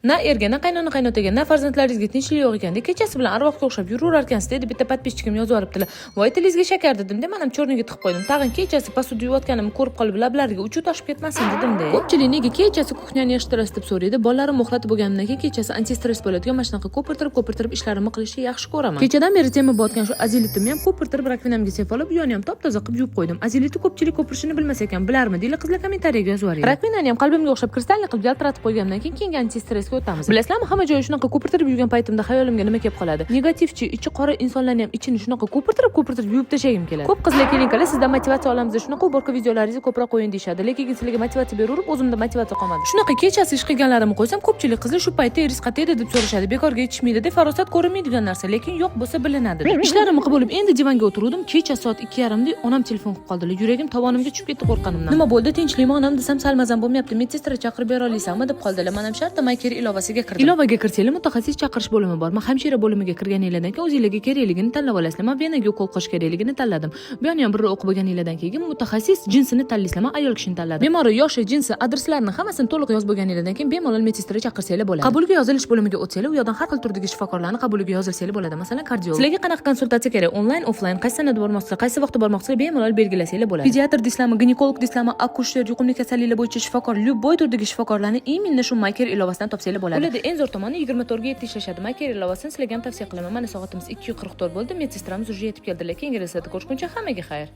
Na erga, na qaynona qaynotaga, na farzandlaringizga tinchlik yo'q ekanda, kechasi bilan arvohga o'xshab yuraverarkansiz, dedi. Bitta подписчик im yozib yuboribdilar. "Voy, tilingizga shakar", dedim-da, man ham черный ga tiqib qo'ydim. Tag'in kechasi посуда yuvayotganimni ko'rib qolib, lablariga uchi toshib ketmasin, dedim-da. Ko'pchilik nega kechasi кухня ni yig'ishtirasiz deb so'raydi. Bolalarim uxlatib bo'lganimdan keyin kechasi антистресс bo'ladigan mana shunaqa ko'pirtirib ko'pirtirib ishlarimni qilishni yaxshi ko'raman. Kechadan beri тема bo'layotgan shu azilitimni ham ko'pirtirib раковина mga sepib olib, u yoni ham top toza qilib yuvib qo'ydim. Azilitni ko'pchilik ko'pirishini bilmas ekan, bilarmidinglar, qizlar? Kommentariyaga yozib yuboringlar. Раковина ni ham qalbimga o'xshab кристальный qilib yaltiratib qo'ygandan keyin keyingi антистресс ga o'tamiz. Bilasizlarmi, hamma joyi shunaqa ko'pirtirib yuvgan paytimda xayolimga nima kelib qoladi? Negativchi, ichi qora insonlarni ham ichini shunaqa ko'pirtirib ko'pirtirib yuvib tashlagim keladi. Ko'p qizlar "Kelinkalar, sizdan motivatsiya olamiz, shunaqa уборка videolaringizni ko'proq qo'ying", deyishadi. Lekin sizlarga motivatsiya beraverib, o'zimda motivatsiya qolmadi. Shunaqa kechasi ish qilganlarimni qo'ysam, ko'pchilik qizlar "Shu paytda eringiz qayerda edi?" deb so'rashadi. Bekorga aytishmaydi deb, farosat ko'rinmaydigan narsa, lekin yo'q bo'lsa bilinadi. Ishlarimni qilib bo'lib, endi divanga o'tiruvdim. Kecha soat 2:30da onam telefon qilib qoldilar. Yuragim tovonimga tushib ketdi qo'rqqanimdan. "Nima bo'ldi, tinchlikmi, onam?" desam, "Sal mazam bo'lmayapti, medsestra chaqirib bera olasanmi?" deb qoldilar. Man ham shartta MyCare ilovasiga kirdim. Ilovaga kirsanglar, mutaxassis chaqirish bo'limi bor. Man hamshira bo'limiga kirganinglardan keyin o'zinglarga kerakligini tanlab olasizlar. Man venaga ukol qilish kerakligini tanladim. Bu yoni ham biror o'qib bo'lganinglardan keyin mutaxassis jinsini tanlaysizlar. Man ayol kishini tanladim. Bemori yoshi, jinsi, adreslarini hammasini to'liq yozib bo'lganinglardan keyin bemalol medsestra chaqirsanglar bo'ladi. Qabulga yozilish bo'limiga o'tsanglar, u yoqdan har xil turdagi shifokorlarni qabuliga yozilsanglar bo'ladi. Masalan, kardiolog. Sizlarga qanaqa konsultatsiya kerak? Onlayn, offlayn, qaysi sanada bormoqchisizlar, qaysi vaqtda bormoqchisizlar, bemalol belgilasanglar bo'ladi. Pediatr deysizlarmi, ginekolog deysizlarmi, akusher, yuqumli kasalliklar bo'yicha shifokor, любой turdagi shifokorlarni именно shu MyCare ilovasidan topsanglar bo'ladi. Ularda eng zo'r tomoni, 24 ga 7 ishlashadi. MyCare ilovasini sizlarga ham tavsiya qilaman. Mana, soatimiz 2:44 bo'ldi. Medsestramiz уже yetib keldilar. Keyingi reelslarda ko'rishguncha hammaga xayr.